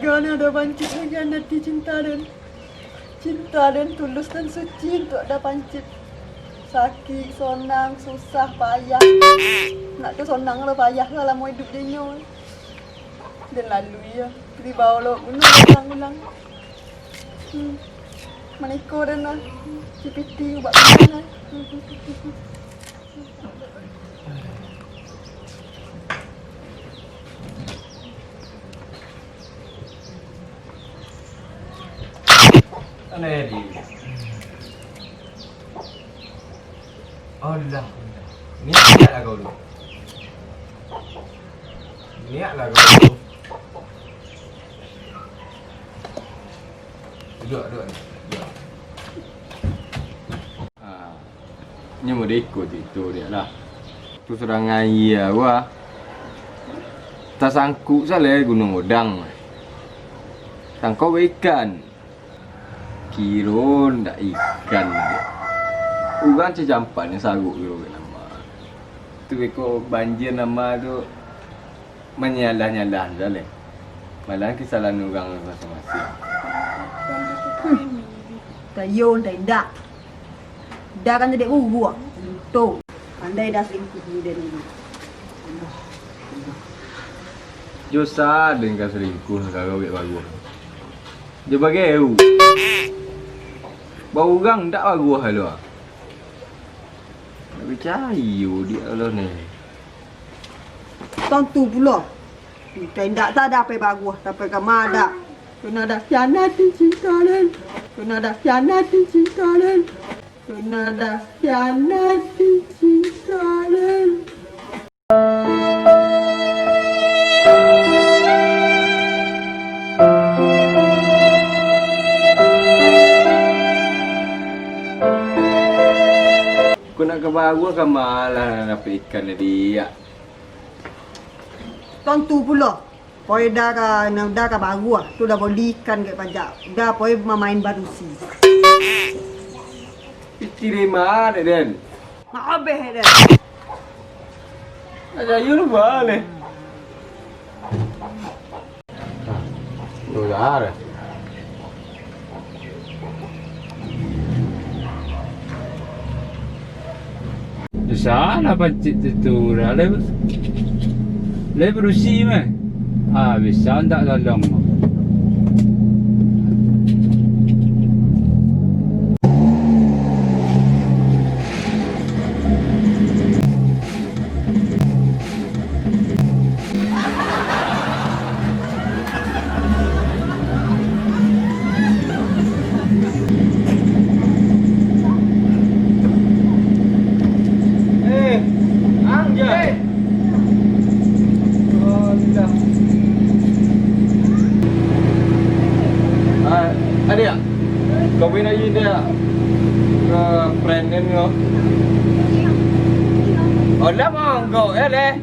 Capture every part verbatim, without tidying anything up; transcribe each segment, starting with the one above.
Kan ada bancik hujan hati cinta den. Cinta den tulus dan suci untuk ada pancit. Sakik, sonang, susah, payah. Nak tu sonang lah, payah lah lamo iduik dinyo. Den lalui yo, dibao lo gunung ulang-ulang. Hmm. Maniko den lah, cipiti ubak pinang lah. Sana ya di. Allah, Allah. Niat lah kau tu. Niat lah kau tu. Duduk, duduk ni. Duduk. Ha. Nyo model iko tu, itu dia lah. Tu serangan iya gua. Tasangkuk salah gunuang odang. Sangko ikan. Kiro ndak ikan. Urang cacampak ni saruk kiro nama. Tu beko banjir nama tu. Manyalah-nyalah sajo lai. Malah kesalahan urang masing-masing. Hmm. Tayo, ndak indak. Dah kan jadi guru. Tu. Andai dah selingkuh ni dari dulu. Jo sa den ka selingkuh karo awak baruah. Jo bageu. Baurang ndak baruah lo. Ndak picayo diak lo ni. Tantu pulo. Indak tada pai baruah, tapi ka madak. Kena dah khianat di cinta den. Kena dah khianat di cinta den. Kena dah khianat di cinta den. Ko nak ka baruah ka malah nak dapek ikan tadi, ya. Tantu pulo. Poi dah ka, dah ka baruah, tu dah boli ikan dek pajak. Dah poi mamain badusi. Isteri mah dek den. Mak abeh dek den. Ada ayo lu balik. Dolar. Salah pancit tu, tu. Lah, lah, lah berusi mah. Ah, bisa ndak tolong. Eh, ang jan. Alah. Ah, adiak. Kau pina ida. Ke prennen kau. Alah, monggo, eh, leh.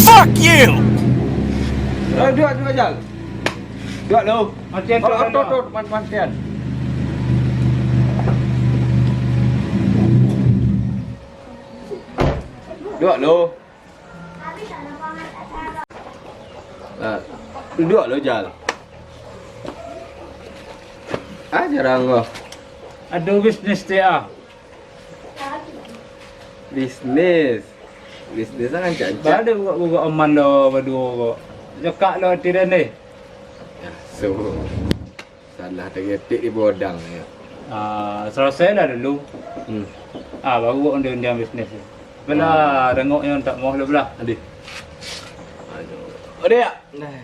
Fuck you! Eh, duduak, duduak, Jal. Duduak lu. Matian, oh, duduak, duduak, duduak. Mat-, matian. Duduak lu. Ah, duduak lu, Jal. Ah, jarang kau. Ado bisnis dia. Bisnis. Bisnis rancak-rancak. Baa dek buek-buek aman lo baduo ko. Cekak lo ati den deh. So, salah tagetek di bodang yo. Ah, salasai lah dulu. Hmm. Ah, baru buek undiang-undiang bisnis. Apolah, ah, rengoknyo tak moh lo belah. Adih. Aduh. Adih. Nah.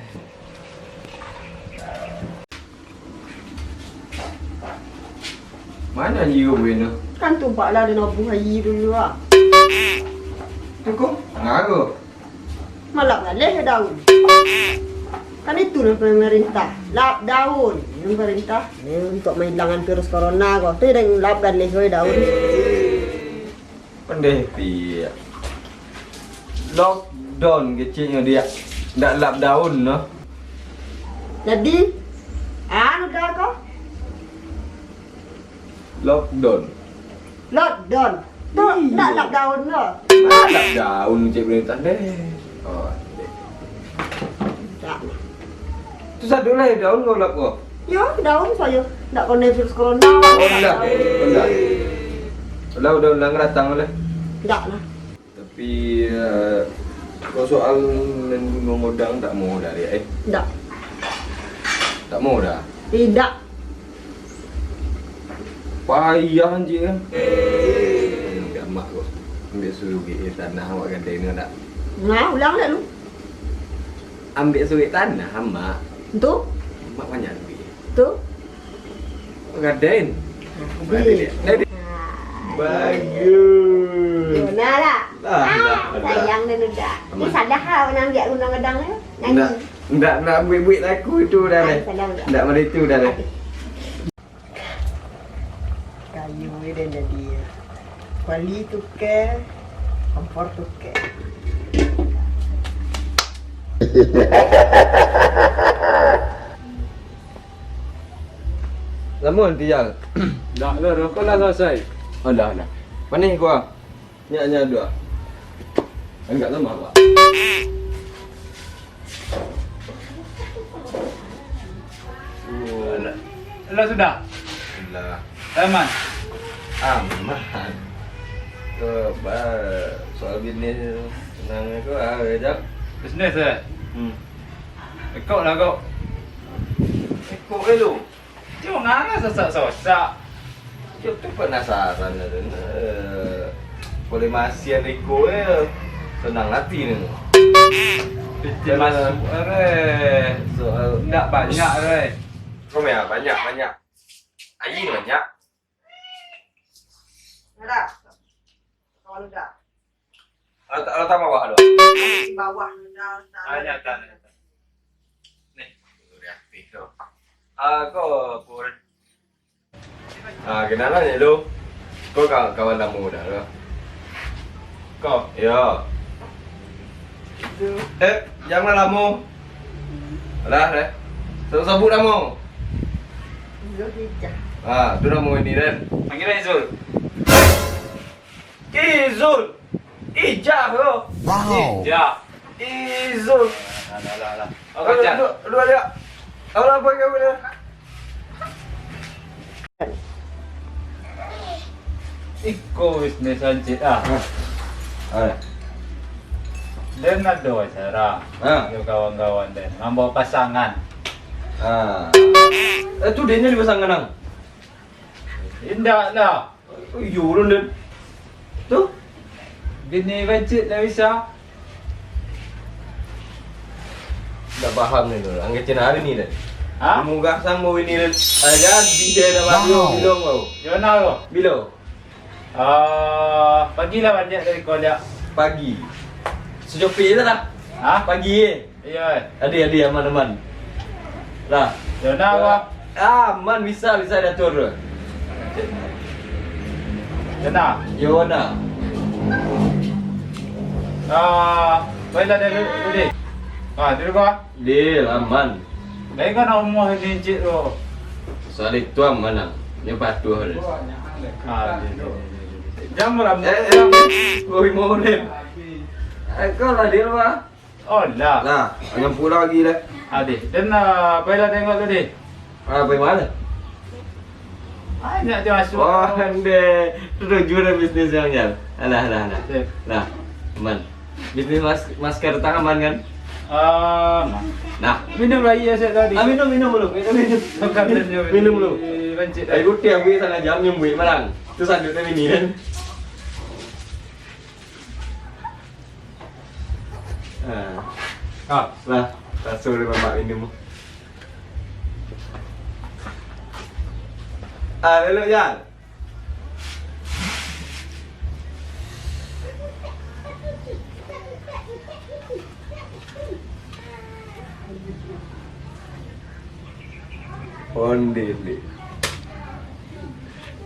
Mano aia buih tu? Kan tumpaklah di nabuah aia dulu, ah. Tu ko, ngaruh. Malap galeh daun. Kan itu nan pamarintah, lap daun. Nan pamarintah, eh, untuak mailangkan virus corona ko. Tu nan lap galeh ko daun. Pandai piak. Lockdown keciknyo diak. Ndak lap daun noh. Jadi, anu dah ko? Lockdown. Lockdown. Tu, iyo, ndak lap daun noh. Ndak lap daun kecik perintah deh. Oh, deh. Ndak. Susah tu lah daun kau lap kau. Yo, daun sajo. Ndak kena virus corona. Oh, ndak. Ndak. Lah, udah, udah datang lah. Ndak lah. Tapi, eh, kau soal nan magodang tak mau dah, Riak, eh? Ndak. Tak mau dah? Tidak. Payah, anjing, kan? Ambiak amak kau. Ambiak surek, eh, tanah awak gadai ni, ndak? Nah, ulang lah lu. Ambiak surek tanah, amak. Tu? Amak banyak duit. Tu? Gadai. Gadai. Bagus. Yo, nah lah. Lah, ah, lah, lah. Sayang dan udah. Ni aman. Salah lah nak ambiak gunung gadang tu. Ndak, ndak, ndak buik-buik laku tu dah. Ah, deh. Salah udah. Ndak macam tu dah, deh. Okey. Kayu ni dah jadi. Kuali tuke, kompor tuke. Lamo nanti, Jal? Dah lah, rokok lah salasai. Alah, alah. Manih kuah. Nyak, nyak, duo. Agak lamah, Pak. Alah. Alah, sudah? Alah. Aman? Aman. Kau ba-, soal bisnis, senang ko, ah, kecap. Bisnis, eh? Hmm. Ikok lah kau. Ikok eh lu. Cuma ngarah sosak-sosak. Yo tu penasaran lah, Den. Eh, boleh masian iko, eh. Senang hati ni. Piti masuk, eh. Soal ndak banyak, eh. Kau banyak, banyak. Ayi banyak. Ada. Kawan udah. Letak, letak bawah tu. Di bawah, dah, dah. Ah, nyata, nyata. Nih, reaktif tu. Ah, kau pun. Ah, kenalan je lu. Kau ka-, kawan lamo dah tu. Kau? Yo. Eh, jangan lamo. Alah, deh. Sabut-sabut namo. Zul Ijah. Ah, tu namo ini, Den. Panggil aja Zul. Izul. Ijah tu. Wow. Ijah. Izul. Alah, alah, alah. Apa Ijah? Dua, dua dia. Apa, apa kau ni? Iko bisnis hancit ah. Ah. Den ado acara. Ah. Jo kawan-kawan den. Mambawa pasangan. Ah. Eh, tu dia ni pasangan, ang? Indak lah. Oh, iyo, ulun, Den. Tu? Bini bancik ndak bisa. Ndak paham ni, Dul. Angke cina hari ni, Den. Ha? Murah samo ini, Den. Ah, jadi, Den, dah bagi. Wow. Bilo kau? Jona kau? Bilo? Ah, pagi lah baliak dari kolej. Pagi. Sejopik je lah. Ha? Pagi, eh. Iyo, eh. Adi, adi, aman, aman. Lah. Yo, nah, Wak. Ah, aman, bisa, bisa diatur tu. Yo, nah. Yo, nah. Ah, baiklah, dia duduk, duduk. Ah, duduk, Wak. Dia aman. Baik kan, rumah ni, cik tu. Soal itu aman, lah. Dia patuh dia. Ah, dia, dia, dia, dia, dia. Jam berapa? Eh, eh, oh, lima menit. Eh, kau lah dia, Wak. Oh, lah. Nah, yang pulang lagi dah. Adih, dan, ah, pailah tengok tadi. Ah, pai mana? Banyak je masuk. Wah, ande. Tujuh dah bisnis yang nyal. Alah, alah, alah. Sip. Nah, aman. Bisnis mas-, masker tang aman kan? Ah, aman. Nah. Minum lagi ya, saya tadi. Ah, minum, minum dulu. Minum, minum. Makan dan dia minum dulu. Rancit. Ayo, putih, aku sana jam nyembuik malang. Terus lanjutnya ini kan. Ah. Ah, lah, raso dari mamak minum. Ah, elok, Jan. Onde, onde.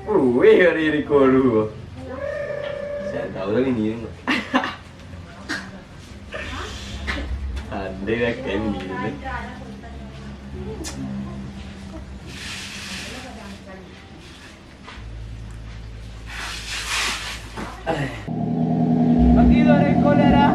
Wih, hari ini kolu. Saya tahu lah ini. Ada lah kan gini. Pagi tu ada kolera.